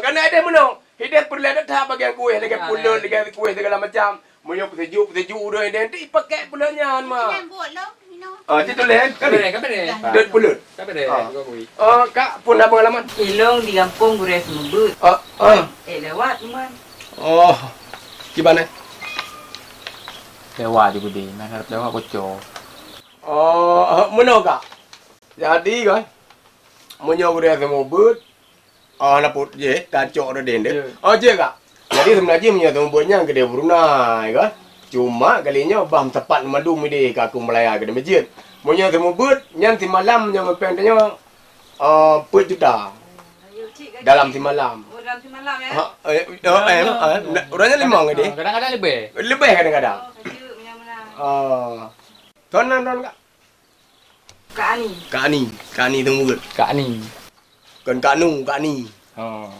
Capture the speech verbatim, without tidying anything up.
Kan ada meunoe. Hideh peureulèe that bagian kueh, lagèe pulot, lagèe kueh segala macam. Meunyoe peuseujok, peuseujok ureueng hideh, nanti pakai pulot nyan mah. Nyan buet lom, minum. Ah, cit tuléh, kan? Kabarèe, kabarèe. Dot pulot. Kabarèe, ah. Tukang kueh. Oh, Kak, pun ada pengalaman? Ilong di gampông gurèe seumeubeuet. Ah, ah. Eh, lewat, man. Oh, kiban, eh? Lewat je gudé, man harap lewat bocor. Oh, meunoe, Kak. Jadi, kan? Meunyoe gurèe seumeubeuet, ah, na put jih, kacok dah deh, deh. Ya. Oh, jih, Kak. Jadi, sebenarnya meunyoe seumeubeuet nyan keudeh Brunei, kan? Cuma kali nyoe bah meusapat mandum ideh ka aku meulaya keudeh masjid. Meunyoe seumeubeuet, nyan simalam nyoe meupeng tanyoe, ah, peuet juta. Dalam simalam. Oh, dalam simalam, ya? Ha, eh, eh, eh, eh, urangnya limong ideh. Kadang-kadang lebih. Lebih kadang-kadang. Oh, kacau, meunyoe meunan. Ah. Thôn nan, thôn, Kak? Kak Ani. Kak Ani. Kak Ani seumeubeuet. Kak Ani. Kon Kak Nu, Kak Ani. Oh.